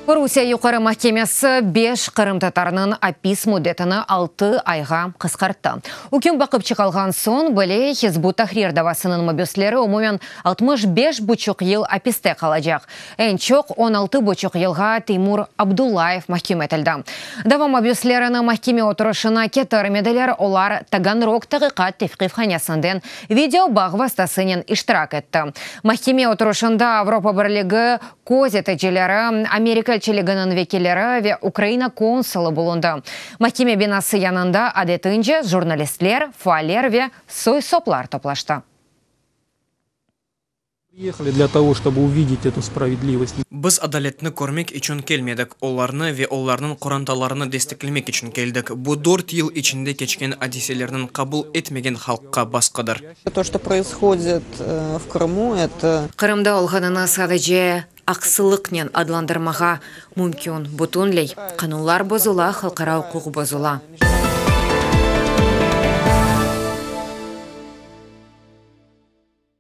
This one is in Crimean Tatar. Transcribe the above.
Rusiye Yuqarı mahkemesi beş qırımtatarnıñ apis müddetini altı ayğa qısqarttı. Üküm baqıp çıqılğan soñ bile Hizb ut-Tahrir davasınıñ mabüsleri umumen 65 buçuq yıl apiste qalacaq. Eñ çoq 16 buçuq yılğa Teymur Abdullayev mahküm etildi. Dava mabüslerini mahkeme oturışına ketirmediler, olar Taganrog taqiqat tevqifhanesinden video bağ vastasınen iştirak etti. Mahkeme oturışında Avropa Birligi közeticileri, Amerika elçiliginiñ vekilleri ve Ukraina konsulı bulundı. Mahkeme binası yanında adetince jurnalistler, faaller ve soy-soplar toplaştı. Приехали для того, чтобы увидеть эту справедливость. Biz adaletni körmek içün kelmedik, olarnı ve olarnıñ qorantalarını desteklemek içün keldik. Bu 4 yıl içinde keçken adiselerniñ qabul etmegen halqqa basqıdır. То, что происходит в Крыму, это Qırımda olğanını sadece aqsızlıqnen adlandırmağa mümkün. Bütünley qanunlar bozula, halqara uquq bozula.